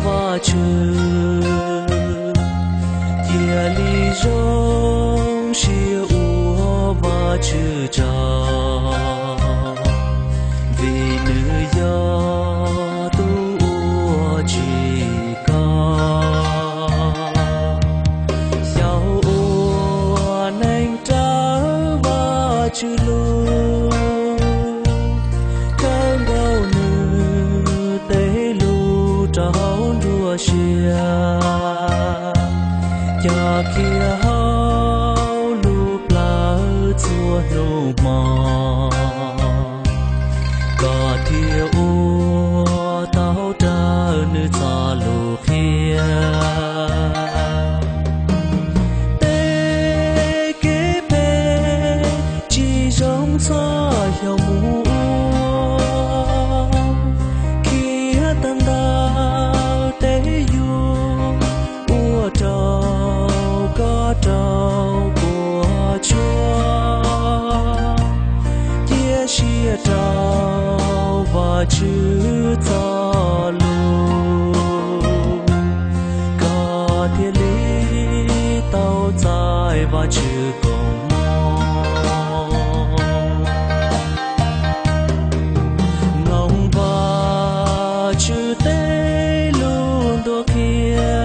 Vajtswv, cia li zoo siab ua Vajtswv tsaug, vim nws yog tus uas tsim koj, xyaum ua neeg raws Vajtswv lub, khawb nkaus nws tej lus rau hauv nruab siab, coj kiag hauv lub plawv txhua hnub hmo, koj thiaj ua tau raws nws txoj lus qhia. Tej kev phem tsis zoo txhob xyaum mus ua, khiav tawm ntawm tej yus, ua rau koj raug puas tsuaj. Cia siab rau Vajtswv txoj lus, koj thiaj li tau txais Vajtswv koob hmoov. Mloog Vajtswv tej lus ntuas qhia,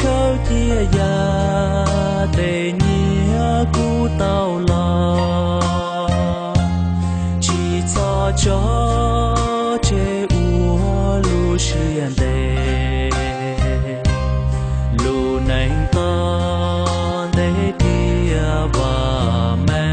khaws cia yam tej nyiaj kub tau los, tsis txhob tso tseg ua lub siab ntev, lub neej tom ntej thiaj vam meej.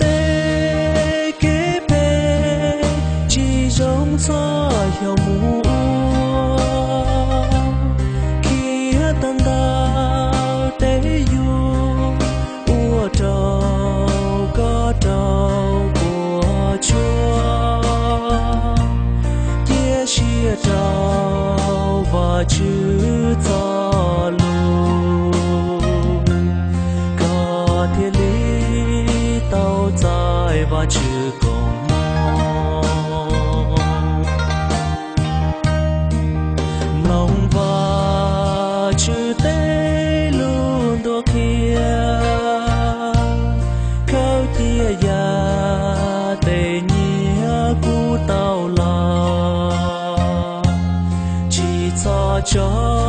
Tej kev phem tsis zoo txhob xyaum mus ua, khiav tawm ntawm tej yus, ua rau koj raug puas tsuaj. Cia siab rau Vajtswv txoj lus, koj thiaj li tau txais Vajtswv koob hmoov. Mloog Vajtswv tej lus ntuas qhia, khaws cia yam tej nyiaj kub tau los, tsis txhob tso